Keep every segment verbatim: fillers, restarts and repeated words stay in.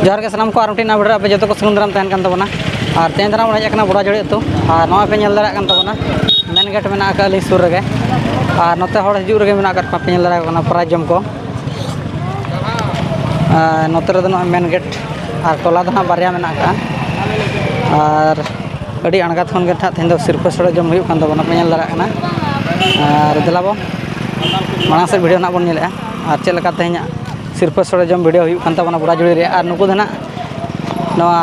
ᱡᱚᱦᱟᱨ ᱜᱮ ᱥᱟᱱᱟᱢ ᱠᱚ, ᱟᱨ ᱢᱤᱫᱴᱤᱡ ᱱᱟᱣᱟ video ᱨᱮ ᱟᱯᱮ ᱡᱚᱛᱚ ᱠᱚ ᱥᱟᱹᱜᱩᱱ ᱫᱟᱨᱟᱢ ᱛᱟᱦᱮᱱ ᱠᱟᱱ ᱛᱟᱵᱚᱱᱟ᱾ ᱟᱨ ᱛᱮᱦᱮᱧ ᱫᱟᱨᱟᱢ ᱵᱚᱱ ᱦᱮᱡ ᱟᱠᱟᱱᱟ ᱵᱚᱰᱟ ᱡᱩᱲᱤ ᱟᱹᱛᱩ᱾ ᱟᱨ ᱱᱚᱜᱼᱚᱭ ᱯᱮ ᱧᱮᱞ ᱫᱟᱲᱮᱭᱟᱜ ᱠᱟᱱ ᱛᱟᱵᱚᱱᱟ, ᱢᱮᱱ ᱜᱮᱴ ᱢᱮᱱᱟᱜ ᱟᱠᱟᱫ ᱟᱹᱞᱤᱧ ᱥᱩᱨ ᱨᱮᱜᱮ᱾ ᱟᱨ ᱱᱚᱛᱮ ᱦᱚᱲ ᱦᱤᱡᱩᱜ ᱨᱮᱜᱮ ᱢᱮᱱᱟᱜ ᱟᱠᱟᱫ ᱠᱚᱣᱟ, ᱯᱮ ᱧᱮᱞ ᱫᱟᱲᱮᱭᱟᱠᱚ ᱠᱟᱱᱟ ᱯᱨᱟᱭ ᱡᱚᱢ ᱠᱚ᱾ ᱟᱨ ᱱᱚᱛᱮ ᱨᱮᱫᱚ ᱱᱚᱜᱼᱚᱭ ᱢᱮᱱ ᱜᱮᱴ, ᱟᱨ ᱴᱚᱞᱟ ᱫᱚ ᱦᱟᱸᱜ ᱵᱟᱨᱭᱟ ᱢᱮᱱᱟᱜ ᱟᱠᱟᱫᱼᱟ᱾ ᱟᱨ ᱟᱹᱰᱤ ᱟᱬᱜᱟᱛ ᱠᱷᱚᱱ ᱜᱮ ᱱᱟᱦᱟᱜ ᱛᱮᱦᱮᱧ ᱫᱚ ᱥᱤᱨᱯᱟᱹ ᱥᱚᱲᱮ ᱡᱚᱢ ᱦᱩᱭᱩᱜ ᱠᱟᱱ ᱛᱟᱵᱚᱱᱟ, ᱯᱮ ᱧᱮᱞ ᱫᱟᱲᱮᱭᱟᱜ ᱠᱟᱱᱟ᱾ ᱟᱨ ᱫᱮᱞᱟ ᱵᱚᱱ ᱢᱟᱲᱟᱝ ᱥᱮᱫ video ᱱᱟᱦᱟᱜ ᱵᱚᱱ ᱧᱮᱞᱮᱜᱼᱟ, ᱟᱨ ᱪᱮᱫ ᱞᱮᱠᱟ ᱛᱮᱦᱮᱧᱟᱜ ᱥᱤᱨᱯᱟᱹ ᱥᱚᱲᱮ ᱡᱚᱢ video ᱦᱩᱭᱩᱜ ᱠᱟᱱ ᱛᱟᱵᱚᱱᱟ ᱵᱚᱰᱟ ᱡᱩᱲᱤ ᱨᱮ᱾ ᱟᱨ ᱱᱩᱠᱩ ᱫᱚ ᱱᱟᱦᱟᱜ ᱱᱚᱣᱟ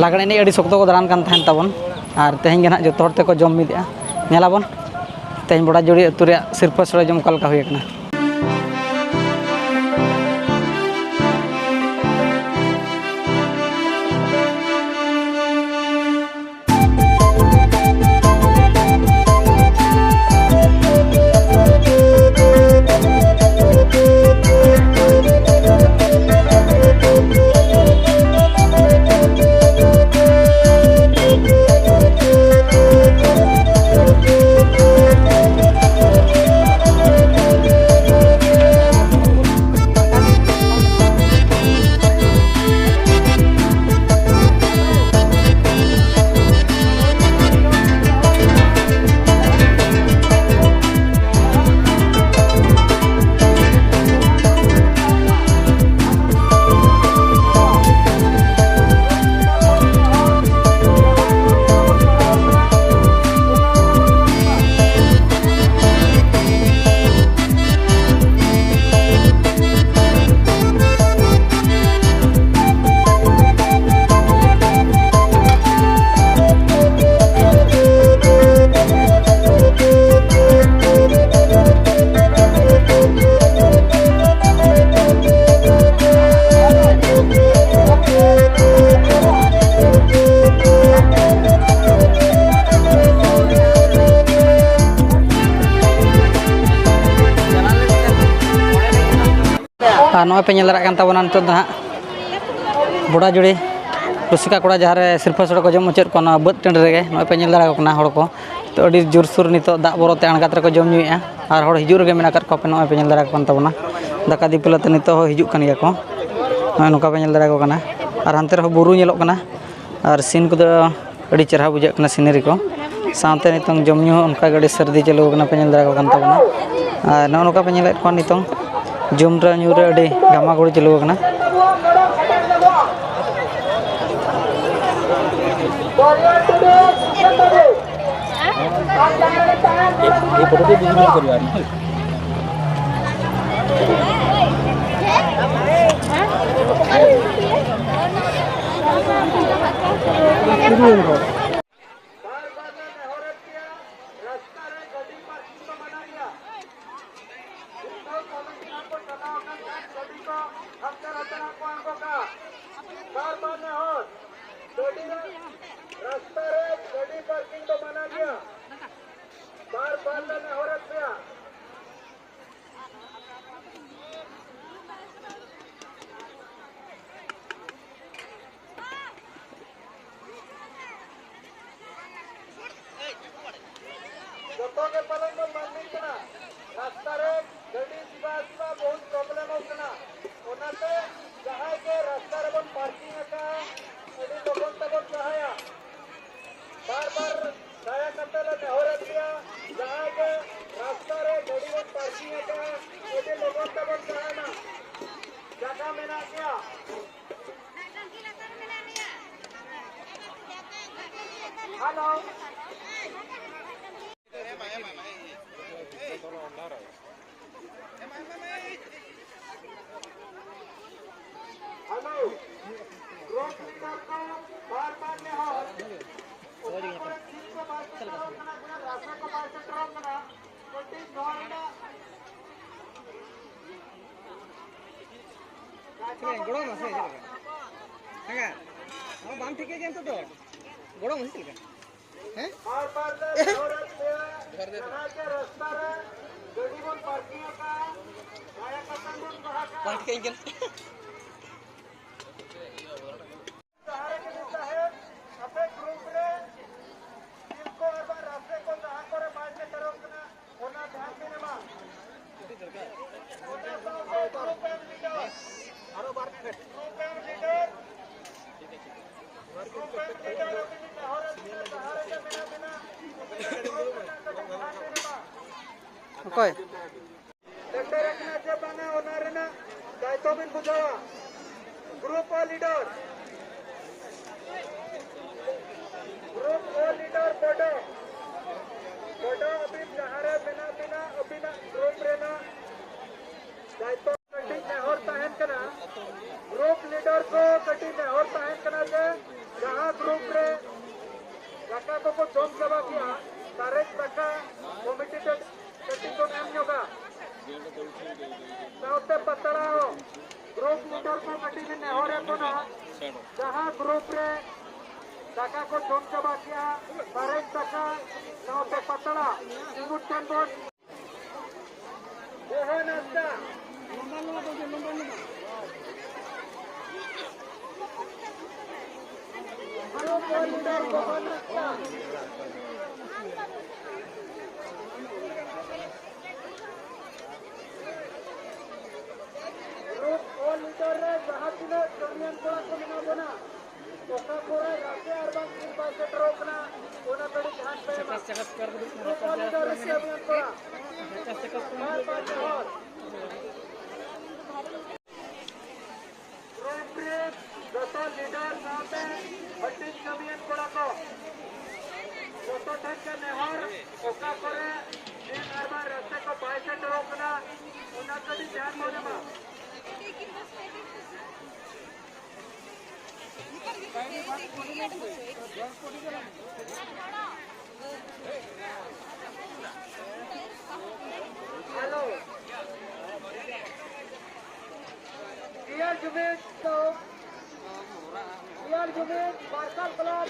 ᱞᱟᱜᱽᱬᱮ ᱮᱱᱮᱡ ᱟᱹᱰᱤ ᱥᱚᱠᱛᱚ ᱠᱚ ᱫᱟᱬᱟᱱ ᱠᱟᱱ ᱛᱟᱦᱮᱱ ᱛᱟᱵᱚᱱ, ᱟᱨ ᱛᱮᱦᱮᱧ ᱜᱮ ᱱᱟᱦᱟᱜ ᱡᱚᱛᱚ ᱦᱚᱲ ᱛᱮᱠᱚ ᱡᱚᱢ ᱢᱤᱫᱮᱜᱼᱟ᱾ ᱧᱮᱞᱟᱵᱚᱱ ᱛᱮᱦᱮᱧ ᱵᱚᱰᱟ ᱡᱩᱲᱤ ᱟᱹᱛᱩ ᱨᱮᱭᱟᱜ ᱥᱤᱨᱯᱟᱹ ᱥᱚᱲᱮ ᱡᱚᱢ ᱚᱠᱟ ᱞᱮᱠᱟ ᱦᱩᱭ ᱟᱠᱟᱱᱟ᱾ ᱟᱨ ᱱᱚᱜᱼᱚᱭ ᱯᱮ ᱧᱮᱞ ᱫᱟᱲᱮᱭᱟᱜ ᱠᱟᱱ ᱛᱟᱵᱚᱱᱟ ᱱᱤᱛᱚᱜ ᱫᱚ ᱦᱟᱸᱜ ᱵᱚᱰᱟ ᱡᱩᱲᱤ ᱨᱩᱥᱤᱠᱟ ᱠᱚᱲᱟ, ᱡᱟᱦᱟᱸ ᱨᱮ ᱥᱤᱨᱯᱟᱹ ᱥᱚᱲᱮ ᱠᱚ ᱡᱚᱢ ᱢᱩᱪᱟᱹᱫ ᱠᱚᱣᱟ, ᱱᱚᱣᱟ ᱵᱟᱹᱫᱽ ᱴᱟᱺᱰᱤ ᱨᱮᱜᱮ ᱱᱚᱜᱼᱚᱭ ᱯᱮ ᱧᱮᱞ ᱫᱟᱲᱮᱭᱟᱠᱚ ᱠᱟᱱᱟ ᱦᱚᱲ ᱠᱚ᱾ ᱛᱚ, ᱟᱹᱰᱤ ᱡᱳᱨᱥᱳᱨ ᱱᱤᱛᱚᱜ ᱫᱟᱜ ᱵᱚᱨᱚᱛᱮ ᱟᱬᱜᱟᱛ ᱨᱮᱠᱚ ᱡᱚᱢ ᱧᱩᱭᱮᱫᱼᱟ, ᱟᱨ ᱦᱚᱲ ᱦᱤᱡᱩᱜ ᱨᱮᱜᱮ ᱢᱮᱱᱟᱜ ᱟᱠᱟᱫ ᱠᱚᱣᱟ᱾ ᱯᱮ ᱱᱚᱜᱼᱚᱭ ᱯᱮ ᱧᱮᱞ ᱫᱟᱲᱮᱭᱟᱠᱚ ᱠᱟᱱ ᱛᱟᱵᱚᱱᱟ, ᱫᱟᱠᱟ ᱫᱤᱯᱤᱞ ᱟᱛᱮ ᱱᱤᱛᱚᱜ ᱦᱚᱸ ᱦᱤᱡᱩᱜ ᱠᱟᱱ ᱜᱮᱭᱟ ᱠᱚ᱾ ᱱᱚᱜᱼᱚᱭ ᱱᱚᱝᱠᱟ ᱯᱮ ᱧᱮᱞ ᱫᱟᱲᱮᱭᱟᱠᱚ ᱠᱟᱱᱟ᱾ ᱟᱨ ᱦᱟᱱᱛᱮ ᱨᱮᱦᱚᱸ ᱵᱩᱨᱩ ᱧᱮᱞᱚᱜ ᱠᱟᱱᱟ᱾ ᱟᱨ scene ᱠᱚᱫᱚ ᱟᱹᱰᱤ ᱪᱮᱦᱨᱟ ᱵᱩᱡᱷᱟᱹᱜ ᱠᱟᱱᱟ, scenery ᱠᱚ᱾ ᱥᱟᱶᱛᱮ ᱱᱤᱛᱚᱝ ᱡᱚᱢ ᱧᱩ ᱦᱚᱸ ᱚᱱᱠᱟ ᱜᱮ ᱟᱹᱰᱤ ᱥᱟᱹᱨᱫᱤ ᱪᱟᱹᱞᱩ ᱟᱠᱟᱱᱟ, ᱯᱮ ᱧᱮᱞ ᱫᱟᱲᱮᱭᱟᱠᱚ ᱠᱟᱱ ᱛᱟᱵᱚᱱᱟ᱾ ᱟᱨ ᱱᱚᱜᱼᱚ ᱱᱚᱝᱠᱟ ᱯᱮ ᱧᱮᱞᱮᱫ ᱠᱚᱣᱟ, ᱱᱤᱛᱚᱝ ᱡᱚᱢ ᱨᱮ ᱧᱩ ᱨᱮ ᱟᱹᱰᱤ ᱜᱟᱢᱟᱜᱩᱲᱤ ᱪᱟᱹᱞᱩ ᱟᱠᱟᱱᱟ᱾ ᱵᱟᱨ ᱵᱟᱨ ᱞᱮ ᱱᱮᱦᱚᱨᱮᱫ ᱯᱮᱭᱟ, ᱨᱟᱥᱛᱟ ᱨᱮ ᱜᱟᱹᱰᱤ ᱯᱟᱨᱠᱤᱝ ᱫᱚ ᱢᱟᱱᱟ ᱜᱮᱭᱟ᱾ ᱱᱤᱛ ᱫᱚ ᱠᱚᱢᱤᱴᱤ ᱦᱚᱲ ᱠᱚ ᱪᱟᱞᱟᱣ ᱟᱠᱟᱱ ᱠᱷᱟᱱ ᱜᱟᱹᱰᱤ ᱠᱚ ᱦᱟᱱᱛᱮ ᱱᱟᱛᱮ ᱱᱟᱜ ᱠᱚ ᱟᱬᱜᱚ ᱠᱟᱜᱼᱟ᱾ ᱵᱟᱨ ᱵᱟᱨ ᱱᱮᱦᱚᱨ, ᱜᱟᱹᱰᱤ ᱨᱮ, ᱨᱟᱥᱛᱟ ᱨᱮ ᱜᱟᱹᱰᱤ ᱯᱟᱨᱠᱤᱝ ᱫᱚ ᱢᱟᱱᱟ ᱜᱮᱭᱟ᱾ ᱵᱟᱨ ᱵᱟᱨ ᱞᱮ ᱱᱮᱦᱚᱨᱮᱫ ᱯᱮᱭᱟ᱾ ᱡᱚᱛᱚ ᱜᱮ ᱯᱟᱞᱮᱱ ᱵᱚᱱ ᱢᱟᱹᱱᱢᱤ ᱠᱟᱱᱟ᱾ ᱨᱟᱥᱛᱟ ᱨᱮ ᱜᱟᱹᱰᱤ ᱡᱤᱵᱟ ᱟᱥᱤᱵᱟ ᱵᱚᱦᱩᱛ ᱯᱨᱚᱵᱞᱮᱢᱚᱜ ᱠᱟᱱᱟ᱾ ᱚᱱᱟᱛᱮ ᱡᱟᱦᱟᱸᱭ ᱜᱮ ᱨᱟᱥᱛᱟ ᱨᱮᱵᱚᱱ ᱯᱟᱨᱠᱤᱝ ᱟᱠᱟᱫᱼᱟ, ᱟᱹᱰᱤ ᱞᱚᱜᱚᱱ ᱛᱮᱵᱚᱱ ᱥᱟᱦᱟᱭᱟ᱾ ᱵᱟᱨ ᱵᱟᱨ ᱫᱟᱭᱟ ᱠᱟᱛᱮ ᱞᱮ ᱱᱮᱦᱚᱨᱮᱫ ᱯᱮᱭᱟ, ᱡᱟᱦᱟᱸᱭ ᱜᱮ ᱨᱟᱥᱛᱟ ᱨᱮ ᱜᱟᱹᱰᱤ ᱵᱚᱱ ᱯᱟᱨᱠᱤᱝ ᱟᱠᱟᱫᱼᱟ, ᱟᱹᱰᱤ ᱞᱚᱜᱚᱱ ᱛᱮᱵᱚᱱ ᱥᱟᱦᱟᱭ ᱢᱟ᱾ ᱡᱟᱭᱜᱟ ᱢᱮᱱᱟᱜ ᱜᱮᱭᱟ᱾ ᱦᱮᱞᱳ᱾ ᱦᱮᱞᱳ, ᱜᱨᱩᱯ ᱞᱤᱰᱟᱨ ᱠᱚ ᱵᱟᱨ ᱵᱟᱨ ᱱᱮᱦᱚᱨ, ᱚᱠᱟ ᱠᱚᱨᱮ ᱴᱷᱤᱠ ᱠᱚ ᱵᱟᱭ ᱥᱮᱴᱮᱨᱚᱜ ᱠᱟᱱᱟ, ᱨᱟᱥᱟ ᱠᱚ ᱵᱟᱭ ᱥᱮᱴᱮᱨᱚᱜ ᱠᱟᱱᱟ, ᱠᱟᱹᱴᱤᱡ ᱱᱚᱣᱟ ᱨᱮᱱᱟᱜ ᱪᱮᱫ ᱜᱚᱲᱚ ᱢᱟᱥᱮ ᱪᱮᱫ ᱞᱮᱠᱟ? ᱦᱮᱸ, ᱟᱢ ᱵᱟᱢ ᱴᱷᱤᱠᱟᱹ ᱜᱮᱭᱟ ᱱᱤᱛᱚᱜ ᱫᱚ? ᱜᱚᱲᱚ ᱢᱟᱥᱮ ᱪᱮᱫ ᱞᱮᱠᱟ? ᱦᱮᱸ? ᱵᱟᱨ ᱵᱟᱨ ᱞᱮ ᱱᱮᱦᱚᱨᱮᱫ ᱯᱮᱭᱟ, ᱡᱟᱦᱟᱸᱭ ᱜᱮ ᱨᱟᱥᱛᱟ ᱨᱮ ᱜᱟᱹᱰᱤ ᱵᱚᱱ ᱯᱟᱨᱠᱤᱝ ᱟᱠᱟᱫᱼᱟ, ᱫᱟᱭᱟ ᱠᱟᱛᱮ ᱵᱚᱱ ᱥᱟᱦᱟ ᱠᱟᱜᱼᱟ᱾ ᱵᱟᱝ ᱴᱷᱤᱠᱟᱹᱧ ᱠᱟᱱᱟ᱾ ᱡᱟᱦᱟᱸ ᱨᱮᱜᱮ ᱵᱚᱱ ᱛᱟᱦᱮᱸ, ᱟᱯᱮ ᱜᱨᱩᱯ ᱨᱮ ᱥᱤᱞ ᱠᱚ ᱟᱨ ᱵᱟᱝ ᱨᱟᱥᱮ ᱠᱚ ᱡᱟᱦᱟᱸ ᱠᱚᱨᱮ ᱵᱟᱭ ᱥᱮᱴᱮᱨᱚᱜ ᱠᱟᱱᱟ, ᱚᱱᱟ ᱫᱷᱮᱭᱟᱱ ᱵᱮᱱ ᱮᱢᱟ᱾ ᱚᱱᱟ ᱥᱟᱶᱛᱮ ᱜᱨᱩᱯ ᱨᱮᱱ ᱞᱤᱰᱟᱨ ᱚᱠᱚᱭ? ᱥᱮᱴᱮᱨ ᱟᱠᱟᱱᱟ ᱪᱮ ᱵᱟᱝᱟ, ᱚᱱᱟ ᱨᱮᱱᱟᱜ ᱫᱟᱭᱤᱛᱛᱚ ᱵᱤᱱ ᱵᱩᱡᱷᱟᱹᱣᱟ᱾ ᱜᱨᱩᱯ ᱚ ᱞᱤᱰᱟᱨ, ᱜᱨᱩᱯ ᱚ ᱞᱤᱰᱟᱨ ᱵᱚᱰᱚ, ᱵᱚᱰᱚ ᱟᱹᱵᱤᱱ ᱡᱟᱦᱟᱸ ᱨᱮ ᱢᱮᱱᱟᱜ ᱵᱤᱱᱟ, ᱟᱹᱵᱤᱱᱟᱜ ᱜᱨᱩᱯ ᱨᱮᱱᱟᱜ ᱫᱟᱭᱤᱛᱛᱚ᱾ ᱠᱟᱹᱴᱤᱡ ᱱᱮᱦᱚᱨ ᱛᱟᱦᱮᱱ ᱠᱟᱱᱟ, ᱜᱨᱩᱯ ᱞᱤᱰᱟᱨ ᱠᱚ ᱠᱟᱹᱴᱤᱡ ᱱᱮᱦᱚᱨ ᱛᱟᱦᱮᱱ ᱠᱟᱱᱟ ᱡᱮ ᱡᱟᱦᱟᱸ ᱜᱨᱩᱯ ᱨᱮ ᱫᱟᱠᱟ ᱠᱚᱠᱚ ᱡᱚᱢ ᱪᱟᱵᱟ ᱠᱮᱜᱼᱟ, ᱥᱟᱨᱮᱡ ᱫᱟᱠᱟ ᱠᱚᱢᱤᱴᱤ ᱛᱮ ᱠᱟᱹᱴᱤᱡ ᱵᱚᱱ ᱮᱢ ᱧᱚᱜᱟ᱾ ᱥᱟᱶᱛᱮ ᱯᱟᱛᱲᱟ ᱦᱚᱸ ᱜᱨᱩᱯ ᱞᱤᱰᱟᱨ ᱠᱚ ᱠᱟᱹᱴᱤᱡ ᱞᱤᱧ ᱱᱮᱦᱚᱨᱮᱫ ᱵᱚᱱᱟ, ᱡᱟᱦᱟᱸ ᱜᱨᱩᱯ ᱨᱮ ᱫᱟᱠᱟ ᱠᱚ ᱡᱚᱢ ᱪᱟᱵᱟ ᱠᱮᱜᱼᱟ, ᱥᱟᱨᱮᱡ ᱫᱟᱠᱟ ᱥᱟᱶᱛᱮ ᱯᱟᱛᱲᱟ ᱩᱱᱠᱩ ᱴᱷᱮᱱ ᱵᱚᱱ ᱵᱚᱦᱚᱱ ᱦᱟᱸᱥᱫᱟ᱾ ᱜᱨᱩᱯ ᱚ ᱞᱤᱰᱟᱨ ᱵᱚᱦᱚᱱ ᱦᱟᱸᱥᱫᱟ᱾ ᱜᱨᱩᱯ ᱚ ᱞᱤᱰᱟᱨ ᱨᱮ ᱡᱟᱦᱟᱸ ᱛᱤᱱᱟᱹᱜ ᱠᱟᱹᱢᱤᱭᱟᱱ ᱠᱚᱲᱟ ᱠᱚ ᱢᱮᱱᱟᱜ ᱵᱚᱱᱟ, ᱚᱠᱟ ᱠᱚᱨᱮ ᱨᱟᱥᱮ ᱟᱨ ᱵᱟᱝ ᱥᱤᱨᱯᱟ ᱥᱮᱴᱮᱨᱚᱜ ᱠᱟᱱᱟ, ᱚᱱᱟ ᱠᱟᱹᱴᱤᱡ ᱫᱷᱮᱭᱟᱱ ᱯᱮ ᱮᱢᱟ᱾ ᱜᱨᱩᱯ ᱚ ᱞᱤᱰᱟᱨ ᱨᱮ ᱠᱟᱹᱢᱤᱭᱟᱱ ᱠᱚᱲᱟ, ᱵᱟᱨ ᱯᱟᱸᱪ ᱦᱚᱲ᱾ ᱜᱨᱩᱯ ᱨᱮ ᱡᱚᱛᱚ ᱞᱤᱰᱟᱨ ᱥᱟᱶᱛᱮ ᱦᱟᱹᱴᱤᱧ ᱠᱟᱹᱢᱤᱭᱟᱱ ᱠᱚᱲᱟ ᱠᱚ, ᱡᱚᱛᱚ ᱴᱷᱮᱱ ᱜᱮ ᱱᱮᱦᱚᱨ, ᱚᱠᱟ ᱠᱚᱨᱮ ᱫᱤᱱ ᱟᱨ ᱵᱟᱝ ᱨᱟᱥᱛᱟ ᱠᱚ ᱵᱟᱭ ᱥᱮᱴᱮᱨᱚᱜ ᱠᱟᱱᱟ, ᱚᱱᱟ ᱠᱟᱹᱴᱤᱡ ᱫᱷᱮᱭᱟᱱ ᱵᱚᱱ ᱮᱢᱟ᱾ ᱦᱮᱞᱳ, ᱰᱤᱭᱟᱨ ᱡᱩᱢᱤᱫ ᱫᱚ, ᱰᱤᱭᱟᱨ ᱡᱩᱢᱤᱫ ᱢᱟᱨᱥᱟᱞ ᱠᱞᱟᱵᱽ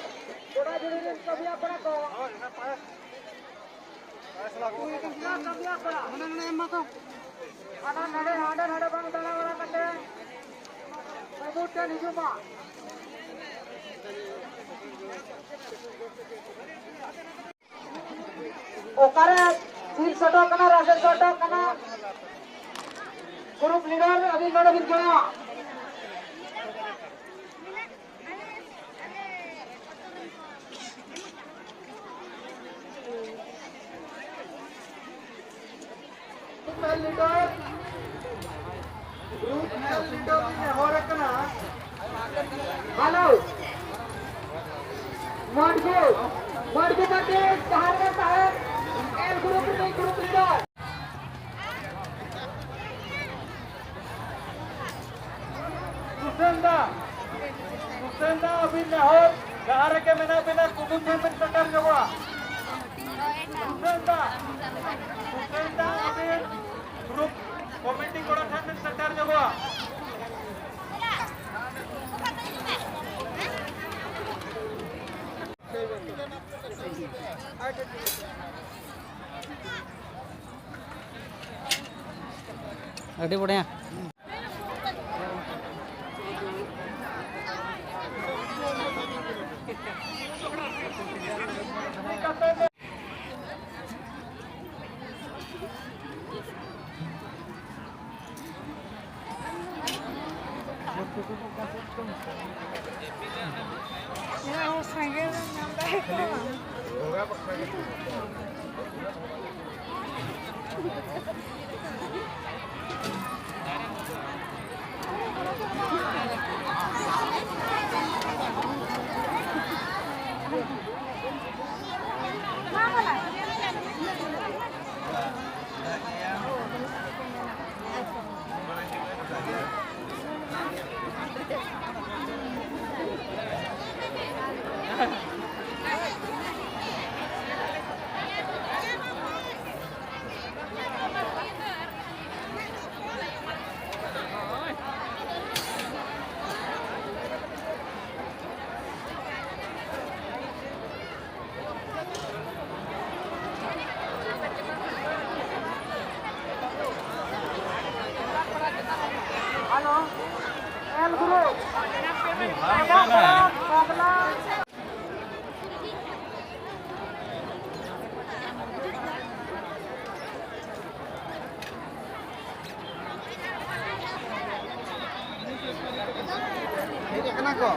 ᱜᱚᱰᱟ ᱡᱩᱲᱤ ᱨᱮᱱ ᱠᱟᱹᱢᱤᱭᱟ ᱠᱚᱲᱟ ᱠᱚ, ᱠᱟᱹᱢᱤᱭᱟ ᱠᱚᱲᱟ, ᱦᱟᱱᱟ ᱱᱚᱰᱮ, ᱦᱟᱸᱰᱮ ᱱᱚᱰᱮ ᱵᱟᱝ ᱫᱟᱬᱟ ᱵᱟᱲᱟ ᱠᱟᱛᱮ ᱵᱟᱹᱵᱩ ᱴᱷᱮᱱ ᱦᱤᱡᱩᱜ ᱢᱟ᱾ ᱚᱠᱟᱨᱮ ᱵᱤᱱ ᱥᱚᱴᱚᱜ ᱠᱟᱱᱟ, ᱨᱟᱥᱮ ᱥᱚᱴᱚᱜ ᱠᱟᱱᱟ? ᱜᱨᱩᱯ ᱞᱤᱰᱟᱨ ᱟᱹᱵᱤᱱ ᱱᱚᱰᱮ ᱵᱤᱱ ᱡᱚᱲᱟᱣᱟ᱾ ᱞᱤᱰᱟᱨ, ᱜᱨᱩᱯ ᱮᱞ ᱞᱤᱰᱟᱨ ᱞᱤᱧ ᱱᱮᱦᱚᱨ ᱟᱠᱟᱱᱟ᱾ ᱦᱮᱞᱳ, ᱢᱟᱹᱱᱠᱩ, ᱢᱟᱹᱱᱠᱩ ᱯᱟᱴᱤᱞ, ᱡᱟᱦᱟᱸ ᱨᱮ ᱛᱟᱦᱮᱸ, ᱮᱞ ᱜᱨᱩᱯ ᱨᱤᱱᱤᱡ ᱜᱨᱩᱯ ᱞᱤᱰᱟᱨ᱾ ᱥᱩᱥᱮᱱ ᱫᱟ, ᱥᱩᱥᱮᱱ ᱫᱟ, ᱟᱹᱵᱤᱱ ᱱᱮᱦᱚᱨ ᱡᱟᱦᱟᱸ ᱨᱮᱜᱮ ᱢᱮᱱᱟᱜ ᱵᱤᱱᱟ, ᱠᱩᱞᱦᱤ ᱴᱷᱮᱱ ᱵᱤᱱ ᱥᱮᱴᱮᱨ ᱧᱚᱜᱚᱜᱼᱟ᱾ ᱥᱩᱥᱮᱱ ᱫᱟ, ᱥᱩᱥᱮᱱ ᱫᱟ, ᱟᱹᱵᱤᱱ ᱜᱨᱩᱯ ᱠᱚᱢᱤᱴᱤ ᱠᱚᱲᱟ ᱴᱷᱮᱱ ᱵᱤᱱ ᱥᱮᱴᱮᱨ ᱧᱚᱜᱚᱜᱼᱟ᱾ ᱟᱹᱰᱤ ᱵᱚᱲᱦᱮᱭᱟ᱾ ᱥᱟᱸᱜᱮ ᱧᱟᱢ ᱫᱟᱲᱮ ᱠᱚᱣᱟ᱾ ᱦᱮᱞᱳ, ᱮᱞ ᱜᱨᱩᱯ, ᱯᱟᱜᱽᱞᱟ᱾ ᱦᱮᱡ ᱟᱠᱟᱱᱟ ᱠᱚ᱾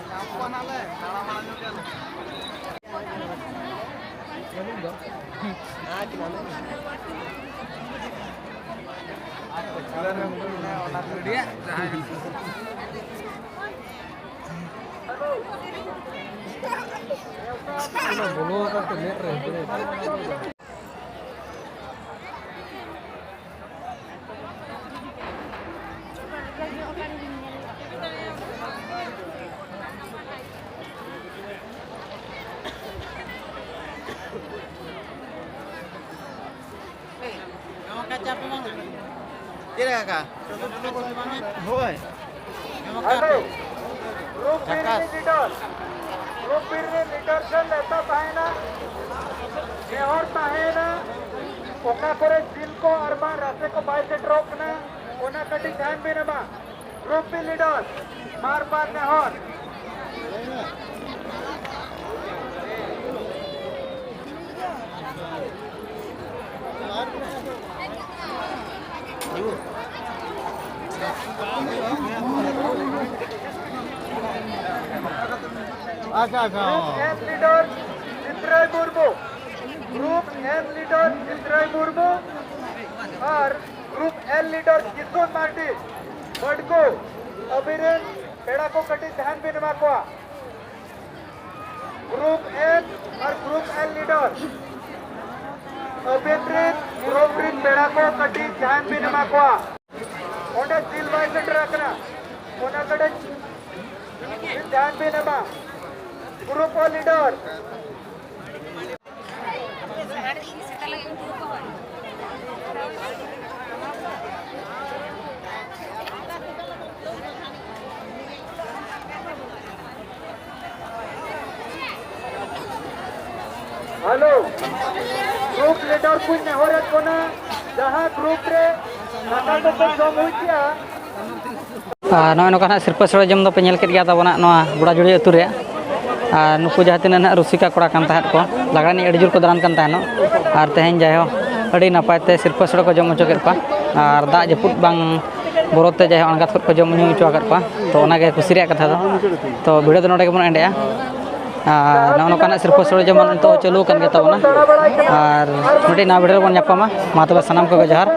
ᱧᱟᱢ ᱠᱚᱣᱟ ᱱᱟᱞᱮ, ᱫᱟᱬᱟ ᱵᱟᱲᱟ ᱧᱚᱜ ᱜᱮᱭᱟᱞᱮ᱾ ᱪᱮᱫ ᱞᱮᱠᱟ? ᱦᱳᱭ᱾ ᱦᱮᱞᱳ, ᱜᱨᱩᱯ ᱵᱤ ᱨᱤᱱᱤᱡ ᱞᱤᱰᱟᱨ, ᱜᱨᱩᱯ ᱵᱤ ᱨᱤᱱᱤᱡ ᱞᱤᱰᱟᱨ ᱴᱷᱮᱱ ᱱᱮᱣᱛᱟ ᱛᱟᱦᱮᱱᱟ, ᱱᱮᱦᱚᱨ ᱛᱟᱦᱮᱱᱟ, ᱚᱠᱟ ᱠᱚᱨᱮ ᱡᱤᱞ ᱠᱚ ᱟᱨ ᱵᱟᱝ ᱨᱟᱥᱮ ᱠᱚ ᱵᱟᱭ ᱥᱮᱴᱮᱨᱚᱜ ᱠᱟᱱᱟ, ᱚᱱᱟ ᱠᱟᱹᱴᱤᱡ ᱫᱷᱮᱭᱟᱱ ᱵᱤᱱ ᱮᱢᱟ᱾ ᱜᱨᱩᱯ ᱵᱤ ᱞᱤᱰᱟᱨ, ᱵᱟᱨ ᱵᱟᱨ ᱱᱮᱦᱚᱨ᱾ ᱟᱪᱪᱷᱟ, ᱟᱪᱪᱷᱟ᱾ ᱜᱨᱩᱯ ᱮᱢ ᱞᱤᱰᱟᱨ ᱪᱤᱛᱨᱟᱭ ᱢᱩᱨᱢᱩ, ᱜᱨᱩᱯ ᱮᱢ ᱞᱤᱰᱟᱨ ᱪᱤᱛᱨᱟᱭ ᱢᱩᱨᱢᱩ ᱟᱨ ᱜᱨᱩᱯ ᱮᱞ ᱞᱤᱰᱟᱨ ᱠᱤᱥᱩᱱ ᱢᱟᱨᱰᱤ, ᱵᱟᱰᱜᱳ, ᱟᱹᱵᱤᱱ ᱨᱮᱱ ᱯᱮᱲᱟ ᱠᱚ ᱠᱟᱹᱴᱤᱡ ᱫᱷᱮᱭᱟᱱ ᱵᱤᱱ ᱮᱢᱟ ᱠᱚᱣᱟ᱾ ᱜᱨᱩᱯ ᱮᱢ ᱟᱨ ᱜᱨᱩᱯ ᱮᱞ ᱞᱤᱰᱟᱨ, ᱟᱹᱵᱤᱱ ᱨᱮᱱ ᱜᱨᱩᱯ ᱨᱮᱱ ᱯᱮᱲᱟ ᱠᱚ ᱠᱟᱹᱴᱤᱡ ᱫᱷᱮᱭᱟᱱ ᱵᱤᱱ ᱮᱢᱟ ᱠᱚᱣᱟ᱾ ᱚᱸᱰᱮ ᱡᱤᱞ ᱵᱟᱭ ᱥᱮᱴᱮᱨ ᱟᱠᱟᱱᱟ, ᱚᱱᱟ ᱠᱟᱹᱴᱤᱡ ᱫᱷᱮᱭᱟᱱ ᱵᱤᱱ ᱮᱢᱟ᱾ ᱜᱨᱩᱯ ᱚ ᱞᱤᱰᱟᱨ, ᱦᱮᱞᱳ, ᱜᱨᱩᱯ ᱞᱤᱰᱟᱨ ᱠᱚᱧ ᱱᱮᱦᱚᱨᱮᱫ ᱵᱚᱱᱟ, ᱡᱟᱦᱟᱸ ᱜᱨᱩᱯ ᱨᱮ ᱫᱟᱠᱟ ᱠᱚᱯᱮ ᱡᱚᱢ ᱦᱩᱭ ᱠᱮᱜᱼᱟ᱾ ᱟᱨ ᱱᱚᱜᱼᱚᱭ ᱱᱚᱝᱠᱟ ᱱᱟᱜ ᱥᱤᱨᱯᱟᱹ ᱥᱚᱲᱚᱡᱚᱢ ᱫᱚᱯᱮ ᱧᱮᱞ ᱠᱮᱫ ᱜᱮᱭᱟ ᱛᱟᱵᱚᱱᱟᱜ ᱱᱚᱣᱟ ᱜᱚᱲᱟᱡᱩᱲᱤ ᱟᱹᱛᱩ ᱨᱮᱭᱟᱜ᱾ ᱟᱨ ᱱᱩᱠᱩ ᱡᱟᱦᱟᱸ ᱛᱤᱱᱟᱹᱜ ᱱᱟᱜ ᱨᱩᱥᱤᱠᱟ ᱠᱚᱲᱟ ᱠᱟᱱ ᱛᱟᱦᱮᱸᱫ ᱠᱚ, ᱞᱟᱜᱽᱲᱮ ᱮᱱᱮᱡ ᱟᱹᱰᱤ ᱡᱳᱨ ᱠᱚ ᱫᱟᱬᱟᱱ ᱠᱟᱱ ᱛᱟᱦᱮᱱᱚᱜ᱾ ᱟᱨ ᱛᱮᱦᱮᱧ ᱡᱟᱭᱦᱳᱠ ᱟᱹᱰᱤ ᱱᱟᱯᱟᱭ ᱛᱮ ᱥᱤᱨᱯᱟᱹ ᱥᱚᱲᱚ ᱠᱚ ᱡᱚᱢ ᱦᱚᱪᱚ ᱠᱮᱫ ᱠᱚᱣᱟ᱾ ᱟᱨ ᱫᱟᱜ ᱡᱟᱹᱯᱩᱫ ᱵᱟᱝ ᱵᱚᱨᱚᱛ ᱛᱮ ᱡᱟᱭᱦᱳᱠ ᱟᱬᱜᱟᱛ ᱠᱷᱚᱱ ᱠᱚ ᱡᱚᱢ ᱧᱩ ᱦᱚᱪᱚ ᱟᱠᱟᱫ ᱠᱚᱣᱟ᱾ ᱛᱚ ᱚᱱᱟᱜᱮ ᱠᱩᱥᱤ ᱨᱮᱭᱟᱜ ᱠᱟᱛᱷᱟ ᱫᱚ᱾ ᱛᱚ ᱵᱷᱤᱰᱤᱭᱳ ᱫᱚ ᱱᱚᱰᱮ ᱜᱮᱵᱚᱱ ᱮᱱᱰᱮᱜᱼᱟ᱾ ᱟᱨ ᱱᱚᱜᱼᱚ ᱱᱚᱝᱠᱟᱱᱟᱜ ᱥᱤᱨᱯᱟᱹ ᱥᱚᱲᱮ ᱡᱮᱢᱚᱱ ᱱᱤᱛᱚᱜ ᱪᱟᱹᱞᱩ ᱟᱠᱟᱱ ᱜᱮ ᱛᱟᱵᱚᱱᱟ᱾ ᱟᱨ ᱢᱤᱫᱴᱤᱡ ᱱᱟᱣᱟ ᱵᱷᱤᱰᱤᱭᱳ ᱨᱮᱵᱚᱱ ᱧᱟᱯᱟᱢᱟ᱾ ᱢᱟ ᱛᱚᱵᱮ ᱥᱟᱱᱟᱢ ᱠᱚᱜᱮ ᱡᱚᱦᱟᱨ᱾